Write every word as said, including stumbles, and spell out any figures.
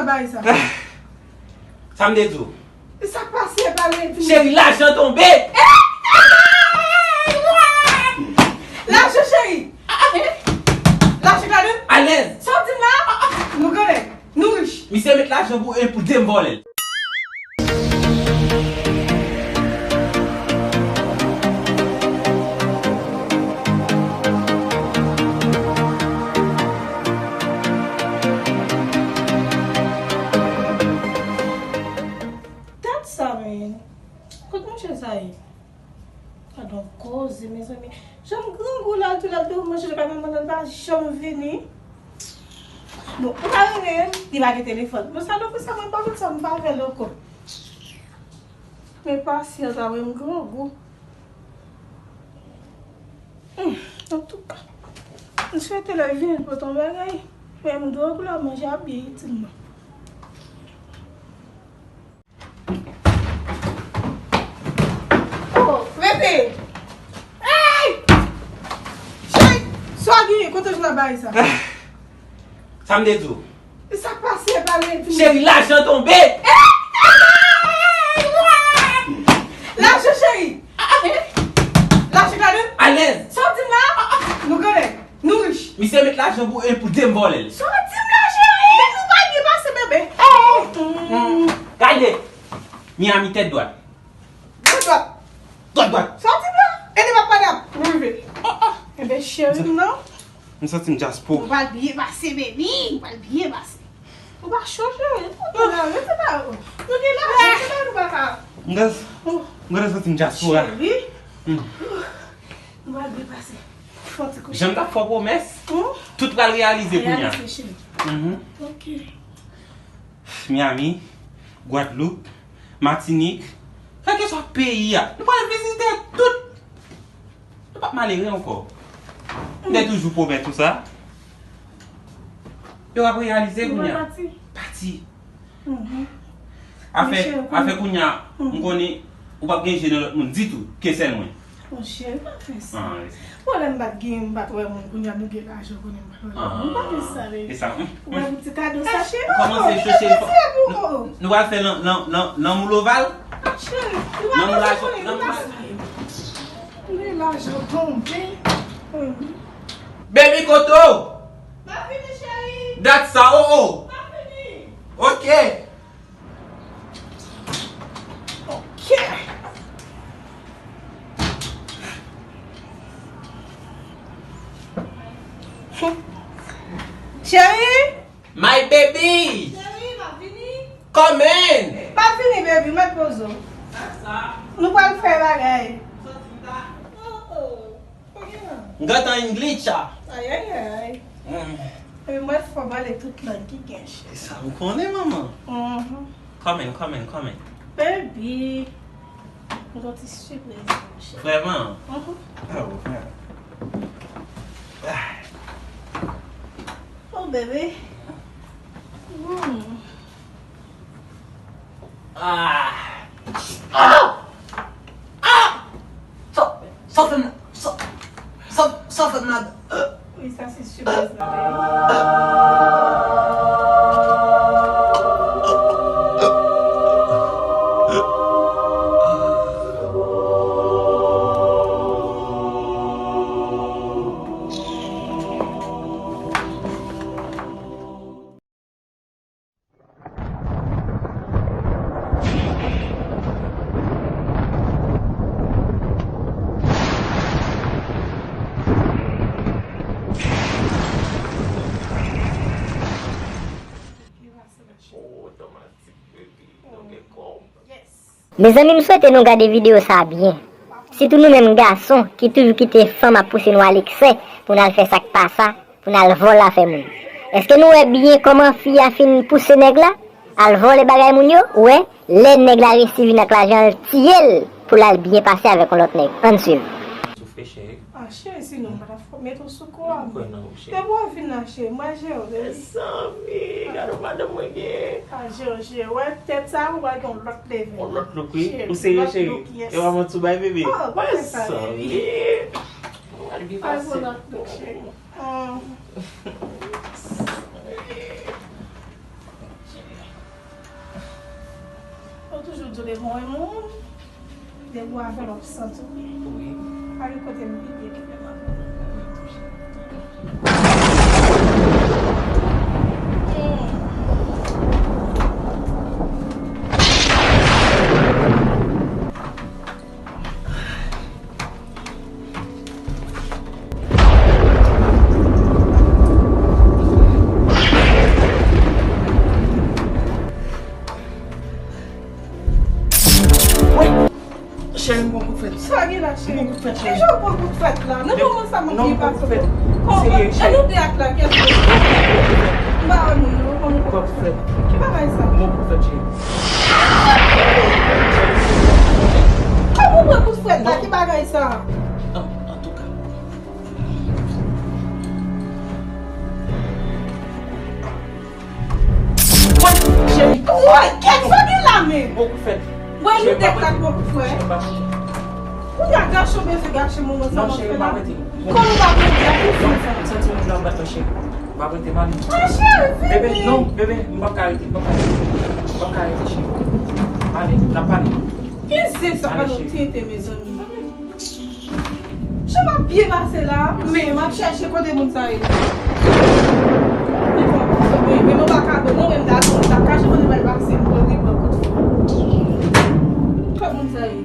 Bay sa. Sa m te di w? Sa k pase, pale di m. Cheri, lajan tonbe. Lajan, cheri. Lajan, gade. Alèz. Sa w di m la? Nou grangou. Nou rich. Misye met lajan pou, e pou de m vòlè l. Gad sa, men. Kot monchè sa ye? Gadon koze, mezanmi. Janm grangou la, tou la, tou manje, li pa janm mande, li pa janm vini. Bon, ou pa rele l, li pa gen telefòn. Bon, sa, nou fè sa, mwen pa konn sa, mwen pa avè l ankò. Men pasyans la, mwen, m grangou. Hmm, antouka, m swete lè vini pou ton bagay. Men m grangou la, manje ap byen itil mwen. Oh, bebe! Hey! Cheri, sa w genyen? Kote w jwenn bagay sa? Sa m te di w? Sa k pase, pale di m. Cheri, lajan tonbe! Hey! Lajan, cheri! Lajan, gade. Alèz. Sa w di m la? Nou grangou. Nou rich. Misye met lajan pou, e pou de m vòlè l. Sa w di m la, cheri? Ou pa byen pase, bebe. Gade. Miami tèt dwat. Tèt dwat. Dwat, dwat. Sa w di m la? E li pa pale ap rive. Enben, cheri m nan. M santi m dyaspo. Ou pral byen pase, baby. Ou pral byen pase. Ou pa cho, cheri. Ou la, rete la. Nou gen lajan, se pa nou pa ka. M gaz. M gaz santi m dyaspo a. Cheri. Nou pral byen pase. Fè yon ti kouche. Jan m t ap fè w pwomès, tout pral reyalize kounye a. Reyalize, cheri. Ok. Miami, Gwadloup, Matinik, kèlkeswa peyi a, nou pral vizite tout. Nou p ap malere ankò. M te toujou pwomèt ou sa. Yo ap reyalize kounye a. Pati. Afè, afè kounye a, m konnen ou p ap gen je nan lòt moun ditou ke sèl mwen. Bon, cheri, pa fè sa. Bon, lè m pa t gen, m pa t wè moun, kounye a nou gen lajan, konnen m pa t wè moun. M pa fè sa, baby. Ou wè pou ti kado sa, cheri? Ou kòmanse cho, cheri. Nou pral fè lanmou loval. Cheri, ou pa bezwen konnen, nou pa sa yo. Ou gen lajan tonbe. Baby, kote w? M ap vini, cheri. Dat sa, oh, oh. M ap vini. Ok. Ok. Cheri? My baby! Cheri, m ap vini. Come in! M ap vini, baby, mèt poze w. Nou pral fè bagay. Oh, oh. M gentan English a. Ayayay. Epi mwen fò pale tout lang ki gen, cheri. E sa m konnen, manman. Come in, come in, come in. Baby. M gen yon ti sipriz pou ou, cheri. Vrèman? Oh, vrèman. Oh, baby. Ah! Ah! Ah! Sa, sa fè m, sa, sa, sa fè m la. Wi, sa se sipriz la, baby. Mezanmi, m swete nou gade videyo sa a byen. Sitou nou menm gason ki toujou kite fanm ap pouse nou alekse pou n al fè sa k pa sa, pou n al vòlò afè moun. Èske nou wè byen kòman fi a fin pouse nèg la al vòlè bagay moun yo? Ou wè, lè nèg la resi vin ak lajan, l tiye l pou l al byen pase avèk yon lòt nèg. Ann swiv. Soufle, cheri. Ah, cheri, sinon m pa t ap mete w sou kou a. M kwè nan ou, cheri. Depi w vin la, cheri, mwen jere w, baby. Mezanmi, gade madanm mwen gen. Ah, jere, jere. Wè tèt sa, ou pral gen yon lòt leve. Yon lòt look, wi. Ou serye, cheri? Yes. E w ap manti w bay, bebe? Oh, pa fè sa, baby. Mezanmi. Ou pral byen pase. Al pou lòt look, cheri. Ah. Devan yon moun, depi w avè l w ap santi w byen. Wi. Pa gen kote m pi byen ki fè m avè w. Cheri, m pran kout fèt. Sa gen la, cheri? M pran kout fèt, cheri. Kijan w pran kout fèt la? Nan moman sa, m ap byen pase. Non, m pran kout fèt. Kòman? Serye, cheri. E nou de ak la, kèt. M pa wè moun yo, kòman w pran kout fèt? Ki bagay sa? M pran kout fèt, cheri. Kòman w pran kout fèt la? Ki bagay sa? An, antouka. Woy, cheri. Woy, kèt, sa gen la menm? Bon, kout fèt. Woy, nou dèk la k bon kout fèt. Cheri, pa prete. Kounye a gason bezwen gache moman sa. Non, cheri, pa prete. Kòman w pa prete a? Ki fè sa? M santi yon moun nan bat mwen, cheri. Pa prete, m ale. Ay, cheri, vini. Bebe, non, bebe, m p ap ka rete, m p ap ka rete. M p ap ka rete, cheri. M ale, n ap pale. Ki zen sa pa nou tete, mezanmi. Jan m ap byen pase la, men m ap chèche kote moun sa ye. Men bon, men mwen pa ka bon, non, men m ta, m ta kache kote m al pase, m pran, m pran kout fè. Kot moun sa ye?